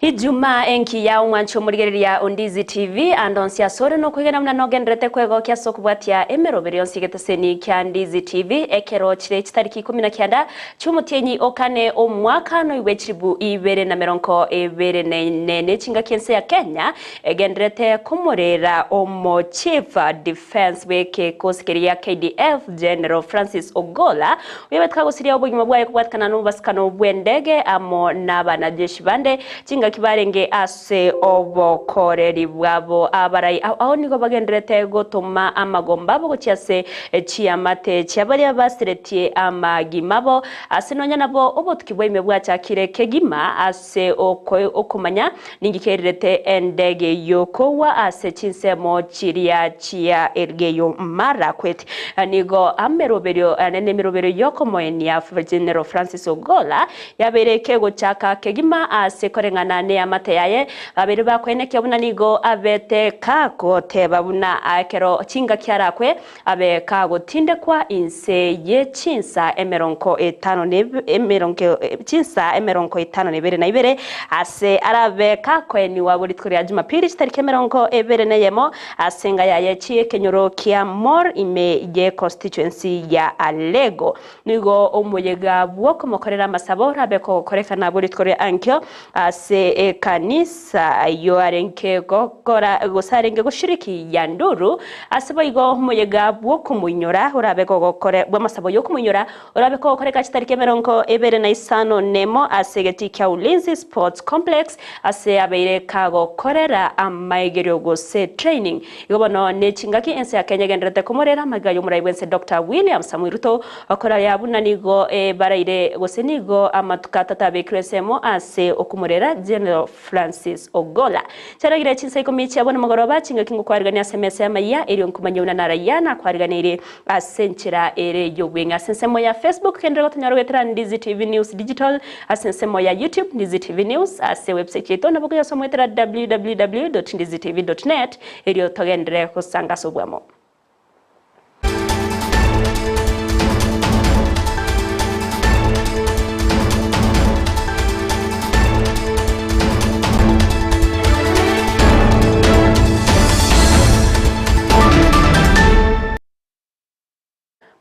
Ijumaa engiya omwanchi omorigereria o Ndizi TV ande onsi asore nokwegena buna nogenderete kwegokia ase okobwatia emeroberi yonsi egeteseni kia Ndizi TV ekero chire chitariki ikomi na kianda chi'omotienyi o kane omwaka noigwe chilibu ibere na merongo ebere na ine ne chingaki ense ya Kenya egenderete komorera omo Chief Defence bw'ekekosi keria KDF General Francis Ogolla Oyobeteka gosiria obogima bwaye kobwatikana nomobasikano bw'endege amo nabanajeshi bande, chingaki barenge ase obokoreri bwabo. Abarai ao nigo bagendererete gotoma amagomba abo gochia ase chiamate chia baria basiretie amagima abo, ase nonya nabo obotuki bwaime bwachakire kegima ase okomanya ninki kerirete endege y'okogwa ase chinsemo chiria chia Elgeyo Marakwet. Nigo ameroberio ane nemeroberio y'okomoenia General Francis Ogolla yabeire kegochaka kegima ase koreng'ana neamate yaye. Babeire bakoenekia buna nigo abete kagoteba buna ekero chingaki arakwe Abe kagotindekwa inse ye chinsa emerongo etano ne emerongo chinsa emerongo etano na ibere na ibere, ase arabe kakoenigwa bo rituko ria Jumapili chitariki emerongo ebere na eyemo, ase enga yaye chi'ekenyoro kia Mor ime ye constituency ya Alego. Nigo omoyega bw'okomokorera amasabo orabe kogokorekana bo rituko ria ankio ase ekanisa ayio arenge gokora gose arenge goshiriki ya nduru, ase boigo omoyega bw'okomoinyora orabe gogokore bw'amasabo y'okomoinyora orabe kogokoreka chitariki emerongo ebere na isano nemo ase egetii kia Ulinzi Sports Complex ase abeire kagokorera amaigerio gose training. Igo bono nechingaki ense ya Kenya egendererete komorera amaiga y'omorai bw'ense Doctor William Samoei Ruto okoraya buna nigo ebaraire gose nigo amatuko atato abekirwe ensemo ase okomorera General Francis Ogolla. Chiaragire chinsa ikomi chia bono mogoroba chingaki ngokwarigania ase emesa y'amayia erio nkomanye buna narayia nakwariganeirie ase enchera ere y'obweng'e ase ensemo ya Facebook genderera gotonyora goetera Ndizi TV News Digital ase ensemo ya YouTube Ndizi TV News ase website yaito nabo koyasoma goetera www.ndizitv.net erio togenderere gosanga ase obwamo.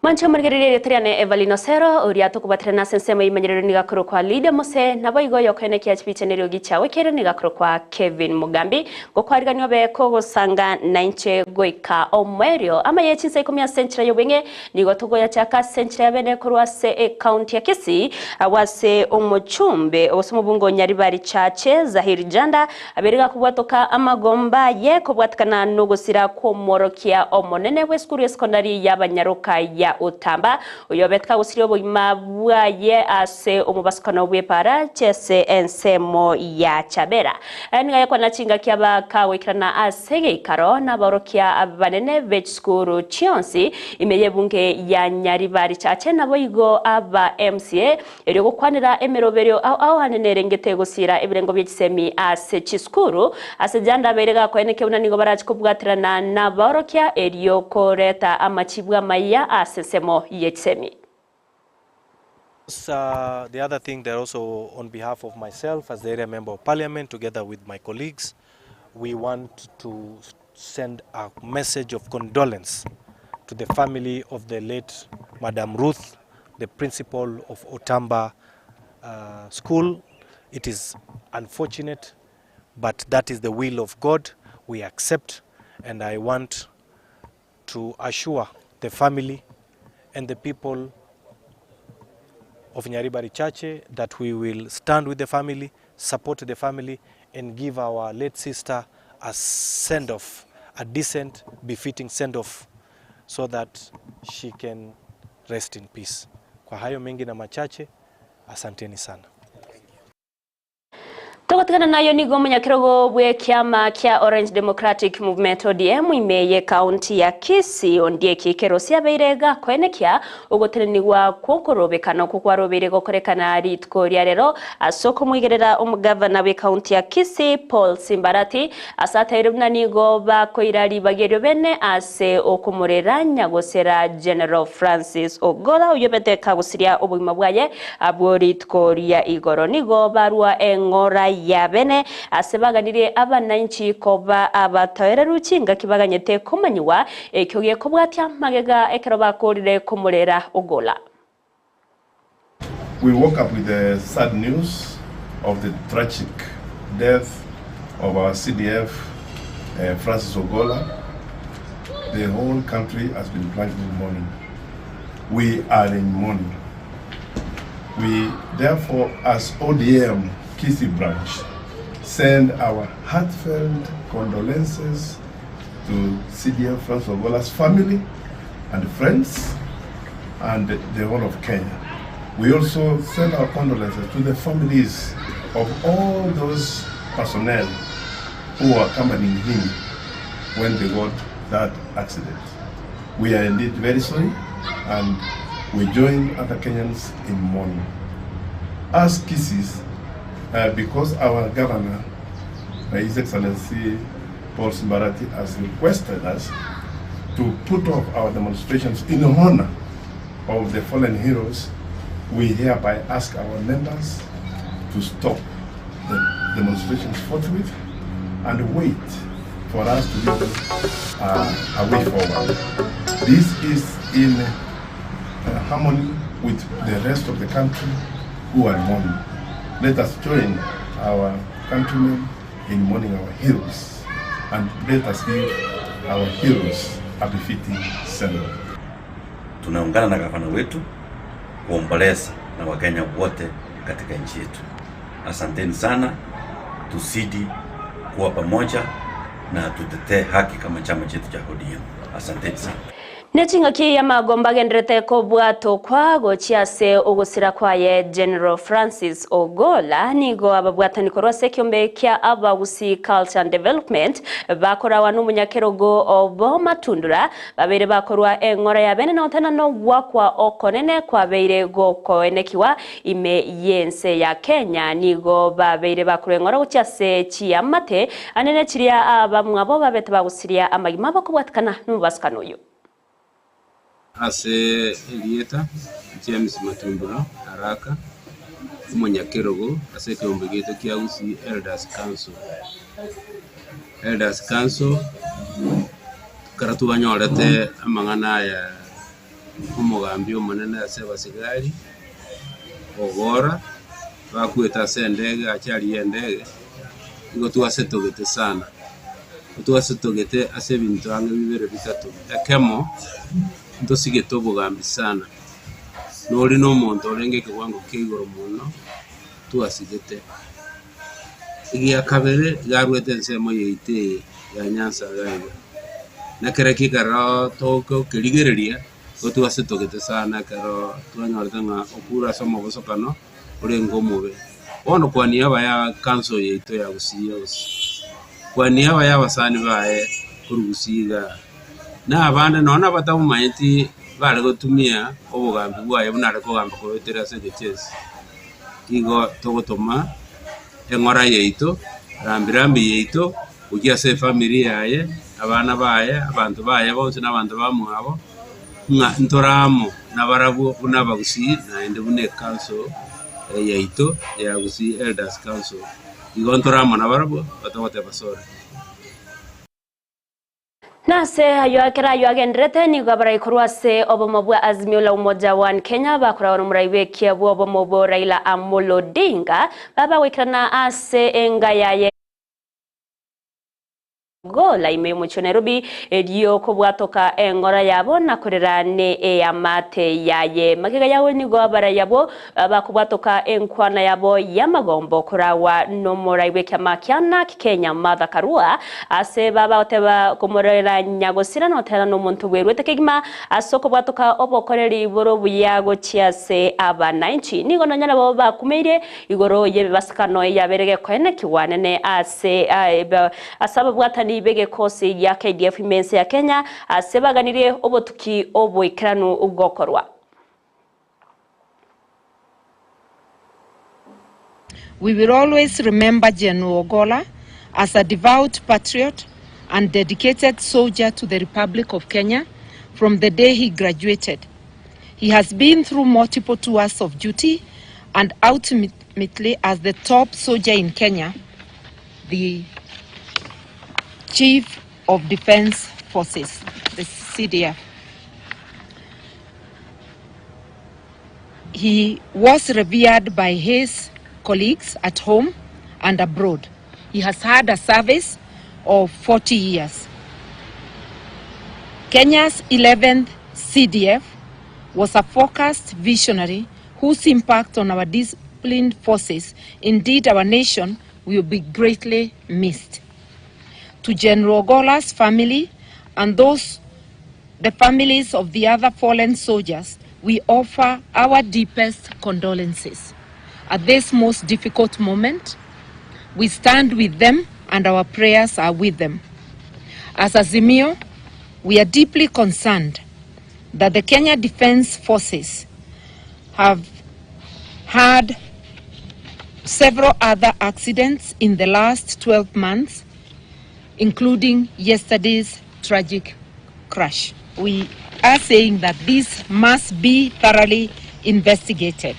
Mwanche omorigereria erieta riane Evelyn Osero, oria tokobaterana ase ensemo y'eimanyerero nigo akorokwa Lydia Mose, naboigo oyokoenekia chibicha neriogi chiago kere nigo akorokwa Kevin Mugambi. Ngokwarigania obe kogosanga nainche goika omoerio. Amaye chinsa ikomi ase enchera y'obweng'e nigo togoyachaka ase enchera ya bene korwa ase ecounty ya Kisii, agwo ase omochumbe gose omobunge o Nyaribari Chache Zahir Janda Abeire gakobwatoka amagomba aye kobwatikana nogosira kw'omworokia omonene bw'esukuru y'esekondari y'abanyaroka ya Otamba, oyobete kagosiria obogima bwaye ase omobasukano bw'epaara chi'ase ensemo ya Chabera. Aya nigo ayakwana chingaki aba kagoikerana ase egeikaro nabaorokia abanene be chisukuru chionsi ime y'ebunge ya Nyaribari Chache naboigo aba MCA Erio gokwanera emeroberio ao ao ane nerengete gosiira ebirengo bie chisemi ase chisukuru, ase janda abeire gakoenekia buna nigo barache kobwaterana nabaorokia erio koreta amachibu amaya ase ensemo ye chisemi. The other thing that also on behalf of myself as the area member of parliament together with my colleagues we want to send a message of condolence to the family of the late Madam Ruth the principal of Otamba uh, school. It is unfortunate, but that is the will of God. We accept, and I want to assure the family and the people of Nyaribari Chache that we will stand with the family, support the family, and give our late sister a send-off, a decent, befitting send-off, so that she can rest in peace. Kwa hayo mengi na machache, asanteni sana. Togotigana nayo nigo omonyakerogo bw'ekiama kia Orange Democratic Movement ODM ime y'ekaunti ya Kisii Ondieki Kerosi abeire gakoenekia ogotenenigwa kw'okorobekana okwo kwarobeire gokorekana rituko ria rero ase okomoigerera omogavana bw'ekaunti ya Kisii Paul Simbarati ase ataire buna nigo bakoira ribaga erio bene ase okomorera nyagosera General Francis Ogolla oyio obete kagosiria obogima bwaye Abwo rituko ria igoro nigo barua eng'ora ya bene ase baganirie abananchi koba abatoereru chingaki baganyete komanyigwa ekio gekobwatia magega ekero bakoorire komorera Ogolla. We woke up with the sad news of the tragic death of our CDF Francis Ogolla. The whole country has been plunged in mourning. We are in mourning. We therefore as ODM Kisii branch send our heartfelt condolences to CDF Francis Ogolla's family and friends and the whole of Kenya. We also send our condolences to the families of all those personnel who were accompanying him when they got that accident. We are indeed very sorry and we join other Kenyans in mourning. As Kisiis, uh, because our governor, uh, His Excellency Paul Simbarati, has requested us to put off our demonstrations in honor of the fallen heroes, we hereby ask our members to stop the demonstrations forthwith and wait for us to give them a way forward. This is in harmony with the rest of the country who are mourning. Let us join our countrymen in mourning our heroes and let us give our heroes a befitting send-off. Tunaungana na gavana wetu kuomboleza na Wakenya wote katika nchi yetu. Asanteni sana, tuzidi kuwa pamoja na tutetee haki kama chama chetu cha ODM. Asanteni sana. Ne ching'aki y'amagomba agenderete kobwatokwa gochia ase ogosira kwaye General Francis Ogolla nigo ababwatani korwa ase ekiombe kia Abagusii Culture and Development bakorawa n'omonyakerogo obo Matundura babeire bakorwa eng'ora ya bene na gotena nogwakwa okonene kwabeire gokoenekiwa ime y'ense ya Kenya nigo babeire bakorwa eng'ora gochia ase chiamate anene chiria abamwabo babete bagosiria amagima bakobwatikana nomobasukano oyo. Ase erieta James Matumbura Araka, omonyakerogo ase ekeombe giaito kia Gusii Elders Council. Elders Council ekero twanyorete amang'ana aya omogambi omonene ase abasigari ogora bakwete ase endege ajali ya endege, nigo twasetogete sana. Twasetogete ase ebinto ang'e bibere bitato, ekemo, ntosigete obogambi sana, nori na omonto orenge ekewango kia igoro mono twasigete. Egia kabere iga arwete ensemo yaito eye ya Nyanza iga iga, Nakereki ekero togokerigereria, nigo twasetogete sana ekero twanyorete ng'a okure ase omobosokano orenge omobe. Bono kwa niaba ya council yaito ya Gusii yonsi, kwa niaba y'abasani baye korwa Gusii igaa, na abande nonya nabatamomanyeti bare gotumia obogambi bwaye buna are kogamba koetera ase egechesi. Igo togotoma eng'ora yaito, rambirambi yaito, gochia ase efamiri yaye, abana baye, abanto baye bonsi na abanto bamwabo, ng'a ntore amo nabarabwo buna abagusii naende buna ecouncil yaito ya Gusii Elders Council. Igo ntore amo nabarabwo batogoteba sorry. Nase ayio ekero ayio agenderete nigo abarai korwa ase obomo bwa Azimio la Umoja One Kenya bakoragwa nomorai bw'ekia bw'obomo obo Raila Amolo Odinga babagoikerana ase enga yaye Gola ime y'omochie o Nairobi erio kobwatoka eng'ora yabo na korera ne eamate yaye. Magega yao nigo abarai abwo bakobwatoka enkwana yabo y'amagombo koragwa nomorai bw'ekiama kia Narc Kenya Martha Karua ase babagoteba komorera nyagosira notera nomonto bweruete kegima ase okobwatoka obokoreri bore obuya gochia ase abanainchi. Nigo nonya nabo bakumeire igoro y'ebibasikano eyabeire gekoenekigwa nene ase ase ababwatani b'egekosi gia KDF ime ense ya Kenya ase baganirie obotuki oboikeranu gokorwa. We will always remember General Ogolla as a devout patriot and dedicated soldier to the Republic of Kenya from the day he graduated. He has been through multiple tours of duty and ultimately As the top soldier in Kenya, the Chief of Defence Forces, the CDF. He was revered by his colleagues at home and abroad. He has had a service of 40 years. Kenya's 11th CDF was a focused visionary whose impact on our disciplined forces, indeed our nation, will be greatly missed. To General Ogolla's family and those the families of the other fallen soldiers, we offer our deepest condolences. At this most difficult moment, we stand with them and our prayers are with them. As Azimio, we are deeply concerned that the Kenya Defence Forces have had several other accidents in the last 12 months, including yesterday's tragic crash. We are saying that this must be thoroughly investigated.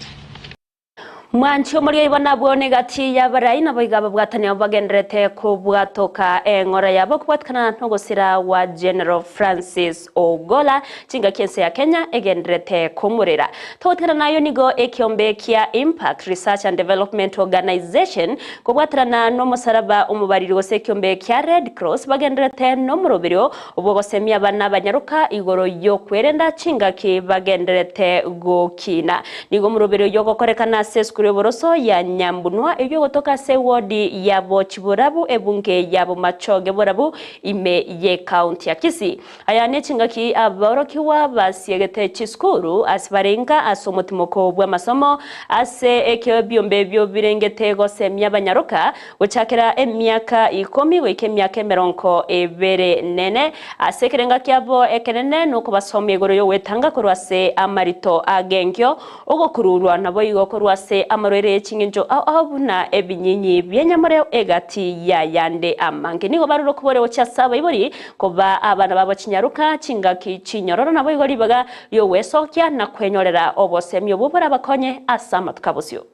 Mwanche omoria ibo nabwo negati y'abarai nabo iga ababwatani abo bagendererete kobwatoka eng'ora yabo kobwatikana nogosira gwa General Francis Ogolla chingaki ense ya Kenya egendererete komorera. Togotigana nayo nigo ekiombe kia Impact Research and Development Organization kobwaterana nomosaraba omobariri gose ekiombe kia Red Cross bagendererete nomoroberio obwogosemia abana abanyaroka igoro yokwerenda chingaki bagendererete gokina. Nigo omoroberio oyio ogokorekana ase esukuru y'oboroso ya Nyambunwa eyio egotoka ase ewodi ya Bochiborabu ebunge ya Bomachoge Borabu ime y'ecounty ya Kisii. Aya nechingaki aborokigwa basiegete chisukuru ase bare inka ase omotimoko bw'amasomo ase ekio ebiombe ebio birengete gosemia abanyaroka gochakera emiaka ikomi goika emiaka emerongo ebere nene ase ekerenga kiabo ekenene nokobasomia igoro y'ogwetanga korwa ase amarito agenkio Ogokururwa naboigo korwa ase amarwaire ye ching'encho ao ao buna ebinyinyi bi'enyamoreo egati y'ayande amange. Nigo barure okoboria gochia ase abaibori kobaa abana babo chinyaroka, chingaki chinyororo naboigo ribaga ri'ogwesokia na kwenyorera obosemi obwo borabakonye ase amatuko abosio.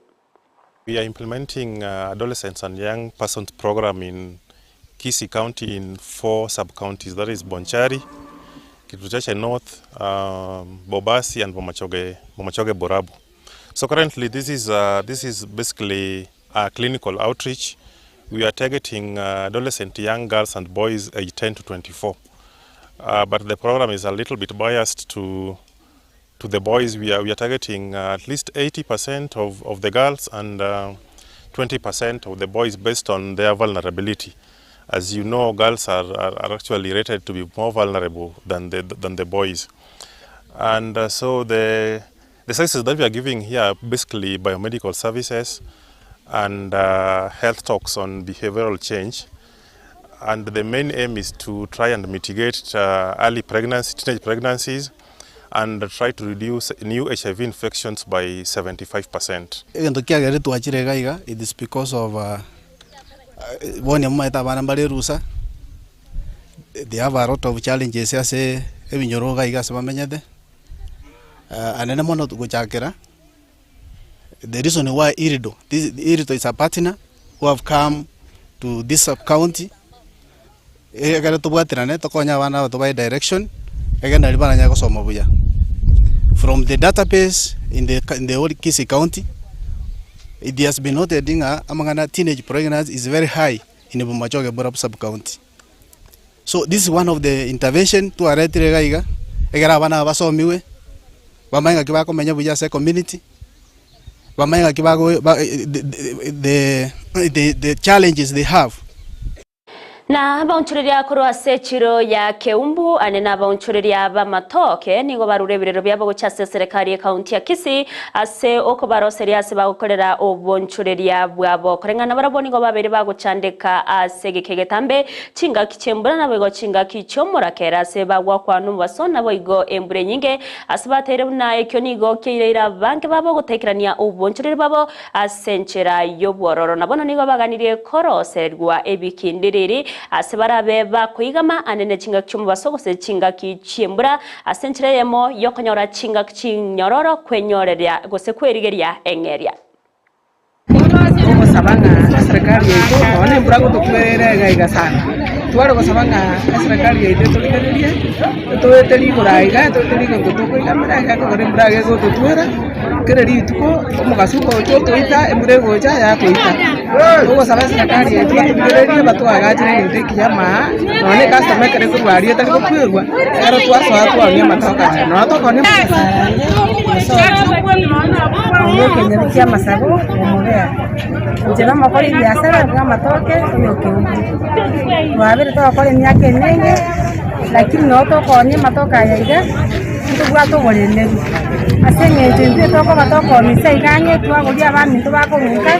We are implementing adolescents and young persons program in Kisii County in 4 sub-counties, that is Bonchari, Kitutu North, Bobasi and Bomachoge, Bomachoge Borabu. So currently this is, this is basically a clinical outreach. We are targeting adolescent young girls and boys aged 10 to 24. But the program is a little bit biased to to the boys. We are, we are targeting at least 80% of, of the girls and 20% of the boys based on their vulnerability. As you know, girls are, are, are actually rated to be more vulnerable than the, than the boys. And so the, the services that we are giving here are basically biomedical services and health talks on behavioral change. And the main aim is to try and mitigate early pregnancy, teenage pregnancies, and try to reduce new HIV infections by 75%. Egento kiagerire twachire iga iga it is because of bono momaete abana mbare erusa, they have a lot of challenges ase ebinyoro iga iga ase bamenyete, anene mono gochakera the reason why Irido, this Irido is a partner who have come to this sub county, ekero tobwaterane tokonye abana aba tobae direction, egere nario baranyare gosoma buya. From the database in the in the whole Kisii county, it has been noted ng'a amang'ana teenage pregnancy is very high in Bomachoge Borabu sub county. So this is one of the intervention twaretire iga iga, ekero abana aba basomiwe, bamanye ng'aki bakomenya buya ase ecommunity, bamanye ng'aki bago ba the the the challenges they have. Na abaonchoreria korwa ase echiro ya Keumbu, ane nabaonchoreria b'amatoke, nigo barure ebirero biabo gochia ase eserekari y'ekaunti ya Kisii ase okobaroseria ase bagokorera obonchoreria bwabo. Koreng'ana nabarabwo nigo babeire bagochandeka ase egeka egetambe chingaki chi'embura naboigo chingaki chi'omorakera ase bagwakwa nomobaso naboigo embura enyinge ase bateire buna ekio nigo kiairaire abange babo gotaikerania obonchoreria bwabo Ase enchera y'obwororo. Na bono nigo baganirie koroserigwa ebikindiriri, ase barabe bakoigama ane ne chingaki chi'omobaso gose chingaki chi'embura, ase enchera eyemo y'okonyora chingaki chinyororo kwenyoreria gose kwerigeria eng'eria. gosaba ng'a eserekari yaito nonya na embura ngotokwerera ere iga iga sana, tware gosaba ng'a eserekari yaito etorigererie, etoete rigoro aiga, etoete rigoro tokoigamera iga ekogera embura iga egototwera, kera rituko omogaso ogocha otoita, embura egocha yatoita. Togosaba eserekari yaito batorigererie batoagachere egento ekiya maa, nonya na ecustomer ekero ekorwa aria etari gokwerwa, ekero twasoa twaonia amatoke aya, nonya tokonia. Ekenyoro ki'amasabo omobere. Inche nomokori ebiasara bw'amatoke oyokeumbu. Twabire togokora emiaka emenge, lakini nabo tokoonia amatoke aya iga, ntobwate oboremeru. Ase eng'encho intwe tokoba tokoomisia iga ang'e, twagoria abaminto bakorwa nka,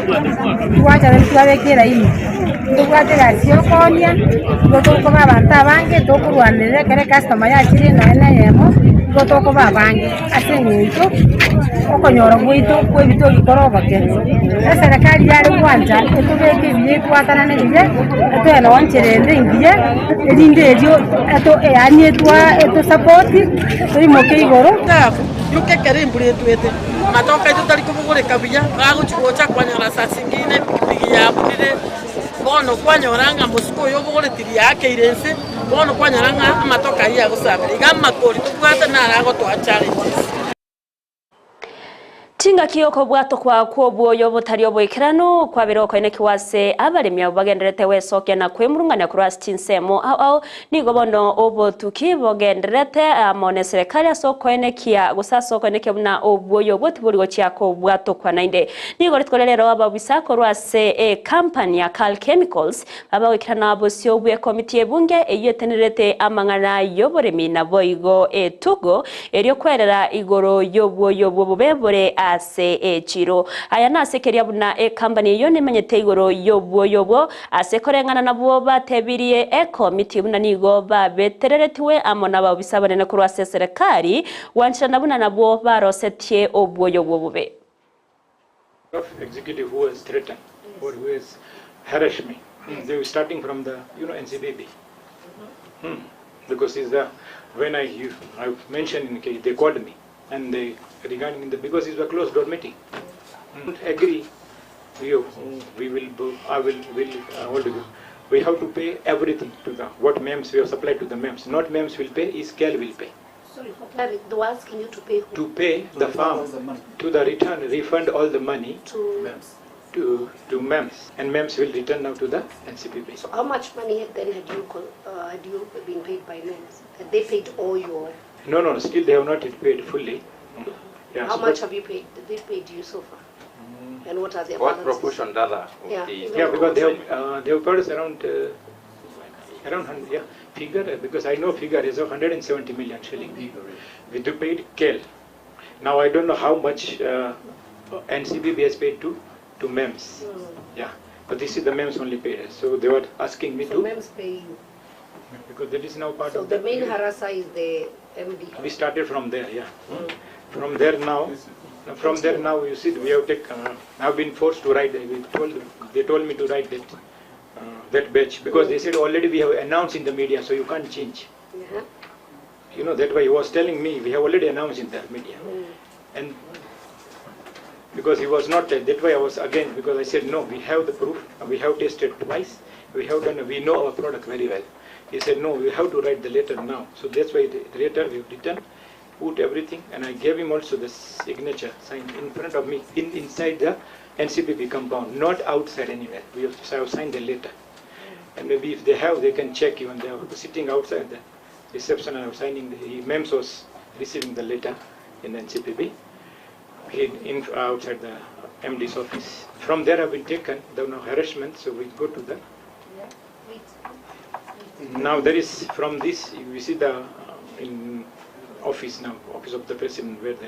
twacha naende twabeka eraini. Ntobwate egasi ya okoonia, nigo tokoba abanto abange, tokorwanerera ekero ecustomer yachire nonya na eyemo, nigo tokoba abange ase eng'encho okonyora gwaito kwa ebitoki kore ogoke. Eserekari yare gwancha etobeke ebiya etwatanane buya, etoe nonye enchera ende engiya, erinde erio eto yaani etwa etosapoti, toimoke igoro. Yoka ekero embura etwete, amatoke aito tari kobogoreka buya, bagochia gocha kwanyora saa zingine epikipiki yabunire, bono kwanyora ng'a mosike oyo obogoreti riakeire ense, bono kwanyora ng'a amatoke ayio agosabera. Iga amakori tobwate naro agotoa challenges. Chingaki okobwatokwa kw'obwoyo botari oboikeranu kwabire okoenekiwa ase abaremi abwo bagendererete gwesokia na kwemurungania korwa ase chinsemo ao ao, nigo bono obotuki bogendererete amo neserekari ase okoenekia gose ase okoenekia buna obwoyo obwo tibori gochia kobwatokwa naende. Nigo rituko ria rero ababisa korwa ase ecompany ya Cal Chemicals babagoikerana bosio bw'ekomiti y'ebunge eyio etenererete amang'ana y'oboremi naboigo etugo Erio kwerera igoro y'obwoyo bw'obobe bore ase echiro. Aya nase keria buna ekambani eyio nemanyete igoro y'obwoyo obwo, ase koreng'ana nabwo batebirie ekomiti buna nigo babetereretigwe amo nababisa abanene korwa ase eserekari, gwancherana buna nabwo barosetie obwoyo bw'obobe. Executive who has threatened or who has harassed me. They were starting from the you know NCBB. Because is the when I you, I mentioned in case they called me and they regarding the because it's a closed door meeting. Agree, you we will I will will hold you. We have to pay everything to the what MEMS we have supplied to the MEMS. Not MEMS will pay, is scale will pay. Sorry, for clarity, they were asking you to pay who? To pay the farm, to the return, refund all the money To MEMS. To, to MEMS, and MEMS will return now to the NCPB. So how much money then had you had you been paid by MEMS? Had they paid all your? No, no, still they have not yet paid fully. Yeah, how so much have you paid? They paid you so far? And what are their What balances? proportion rather of Yeah. the Yeah, because they have paid us around around 100, yeah, figure, because I know figure is of 170 million shilling. We do paid KEL. Now I don't know how much NCBB has paid to MEMS. Yeah, but this is the MEMS only paid us. So they were asking me So to MEMS pay you. Because that is now part So of the main harasser is the MD. We started from there, yeah. From there now, from there now you see we have taken. I've been forced to write. We told they told me to write that. That batch, because they said already we have announced in the media, so you can't change. You know, that way he was telling me we have already announced in the media. And because he was not, that way I was again, because I said no, we have the proof, we have tested twice, we have done, we know our product very well. He said no, we have to write the letter now. So that's why the letter we have written, put everything, and I gave him also the signature signed in front of me, inside the NCPB compound, not outside anywhere. We have, so I have signed the letter. And maybe if they have, they can check even. They are sitting outside the reception and signing. The, he, MEMS was receiving the letter in the NCPB, he, in, outside the MD's office. From there I've been taken, there was no harassment, so we go to the... Now there is, from this, you see the in office now, office of the president where the...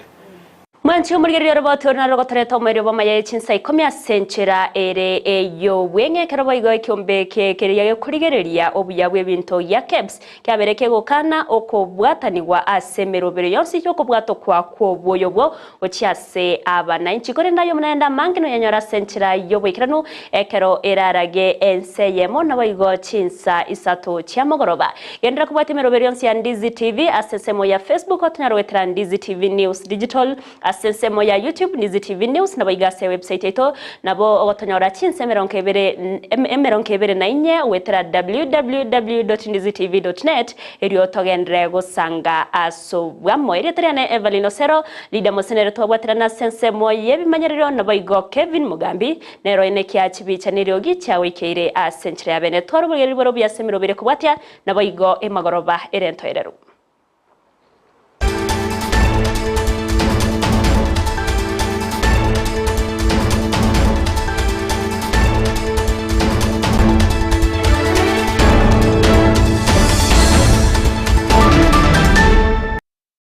Mwanchi omorigereria oroboto oro naro gotoreta omoerio bw'amaya chinsa ikomi ase enchera ere ey'obweng'e ekero boigo ekiombe eke keria gekorigereria obuya bw'ebinto gia KEBS kiabere kegokana okobwatanigwa ase emerobero yonsi y'okobwatokwa kw'obwoyo obwo gochia ase abanainchi. Korende aye omonene amange noyanyore ase enchera y'oboikeranu ekero erarage ense eyemo naboigo chinsa isato chiamogoroba. Genderera kobwatia emerobero yonsi ya Ndizi TV ase ensemo ya Facebook otonyare goetera Ndizi TV News Digital ase Ase ensemo ya YouTube Ndizi TV News nabo iga ase ewebsite yaito nabo ogotonyora chinsa emerongo ebere emerongo ebere na inye goetera www.ndizitv.net erio togenderere gosanga ase obwamo. Erieta riane Evelyn Osero, Leader Mose nere twabwaterana ase ensemo y'ebimanyererio naboigo Kevin Mugambi nero oine kia chibicha neriogi chiagoikeire ase enchera ya bene. Twara obogereri bore obuya ase emerobere kobwatia naboigo emagoroba ere entoereru.